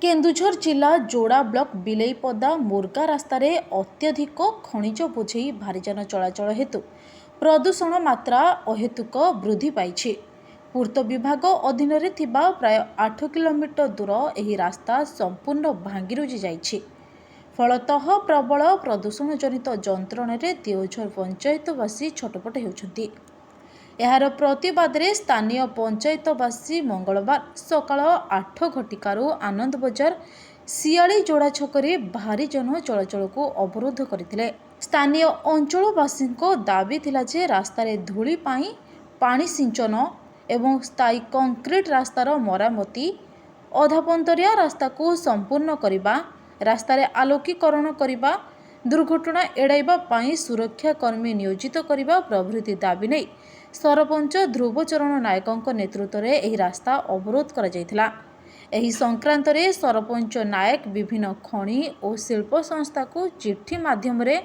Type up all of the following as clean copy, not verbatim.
କେନ୍ଦୁଝର ଜିଲ୍ଲା ଯୋଡ଼ା ବ୍ଲକ ବିଲେଇପଦା ମୁର୍ଗା ରାସ୍ତାରେ ଅତ୍ୟଧିକ ଖଣିଜ ବୋଝେଇ ଭାରିଯାନ ଚଳାଚଳ ହେତୁ ପ୍ରଦୂଷଣ ମାତ୍ରା ଅହେତୁକ ବୃଦ୍ଧି ପାଇଛି। ପୂର୍ତ୍ତ ବିଭାଗ ଅଧୀନରେ ଥିବା ପ୍ରାୟ 8 କିଲୋମିଟର ଦୂର ଏହି ରାସ୍ତା ସମ୍ପୂର୍ଣ୍ଣ ଭାଙ୍ଗିରୁଜି ଯାଇଛି। ଫଳତଃ ପ୍ରବଳ ପ୍ରଦୂଷଣଜନିତ ଯନ୍ତ୍ରଣାରେ ଦେଓଝର ପଞ୍ଚାୟତବାସୀ ଛଟପଟ ହେଉଛନ୍ତି। ଏହାର ପ୍ରତିବାଦରେ ସ୍ଥାନୀୟ ପଞ୍ଚାୟତବାସୀ ମଙ୍ଗଳବାର ସକାଳ 8 ଘଟିକାରୁ ଆନନ୍ଦ ବଜାର ଶିଆଳି ଯୋଡ଼ା ଛକରେ ଭାରିଯାନ ଚଳାଚଳକୁ ଅବରୋଧ କରିଥିଲେ। ସ୍ଥାନୀୟ ଅଞ୍ଚଳବାସୀଙ୍କ ଦାବି ଥିଲା ଯେ ରାସ୍ତାରେ ଧୂଳି ପାଇଁ ପାଣି ସିଞ୍ଚନ ଏବଂ ସ୍ଥାୟୀ କଂକ୍ରିଟ ରାସ୍ତାର ମରାମତି, ଅଧାପନ୍ତରିଆ ରାସ୍ତାକୁ ସମ୍ପୂର୍ଣ୍ଣ କରିବା, ରାସ୍ତାରେ ଆଲୋକୀକରଣ କରିବା, ଦୁର୍ଘଟଣା ଏଡ଼ାଇବା ପାଇଁ ସୁରକ୍ଷା କର୍ମୀ ନିୟୋଜିତ କରିବା ପ୍ରଭୃତି ଦାବି ନେଇ ସରପଞ୍ଚ ଧ୍ରୁବଚରଣ ନାୟକଙ୍କ ନେତୃତ୍ୱରେ ଏହି ରାସ୍ତା ଅବରୋଧ କରାଯାଇଥିଲା। ଏହି ସଂକ୍ରାନ୍ତରେ ସରପଞ୍ଚ ନାୟକ ବିଭିନ୍ନ ଖଣି ଓ ଶିଳ୍ପ ସଂସ୍ଥାକୁ ଚିଠି ମାଧ୍ୟମରେ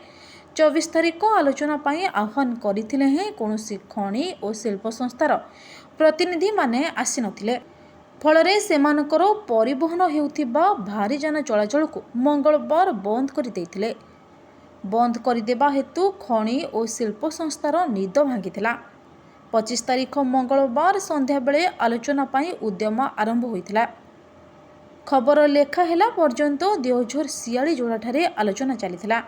24 ତାରିଖ ଆଲୋଚନା ପାଇଁ ଆହ୍ୱାନ କରିଥିଲେ ହେଁ କୌଣସି ଖଣି ଓ ଶିଳ୍ପ ସଂସ୍ଥାର ପ୍ରତିନିଧିମାନେ ଆସିନଥିଲେ। ଫଳରେ ସେମାନଙ୍କର ପରିବହନ ହେଉଥିବା ଭାରିଯାନ ଚଳାଚଳକୁ ମଙ୍ଗଳବାର ବନ୍ଦ କରିଦେଇଥିଲେ। ବନ୍ଦ କରିଦେବା ହେତୁ ଖଣି ଓ ଶିଳ୍ପ ସଂସ୍ଥାର ନିଦ ଭାଙ୍ଗିଥିଲା। 25 ତାରିଖ ମଙ୍ଗଳବାର ସନ୍ଧ୍ୟାବେଳେ ଆଲୋଚନା ପାଇଁ ଉଦ୍ୟମ ଆରମ୍ଭ ହୋଇଥିଲା। ଖବର ଲେଖା ହେଲା ପର୍ଯ୍ୟନ୍ତ ଦେଓଝର ଶିଆଳି ଯୋଡ଼ାଠାରେ ଆଲୋଚନା ଚାଲିଥିଲା।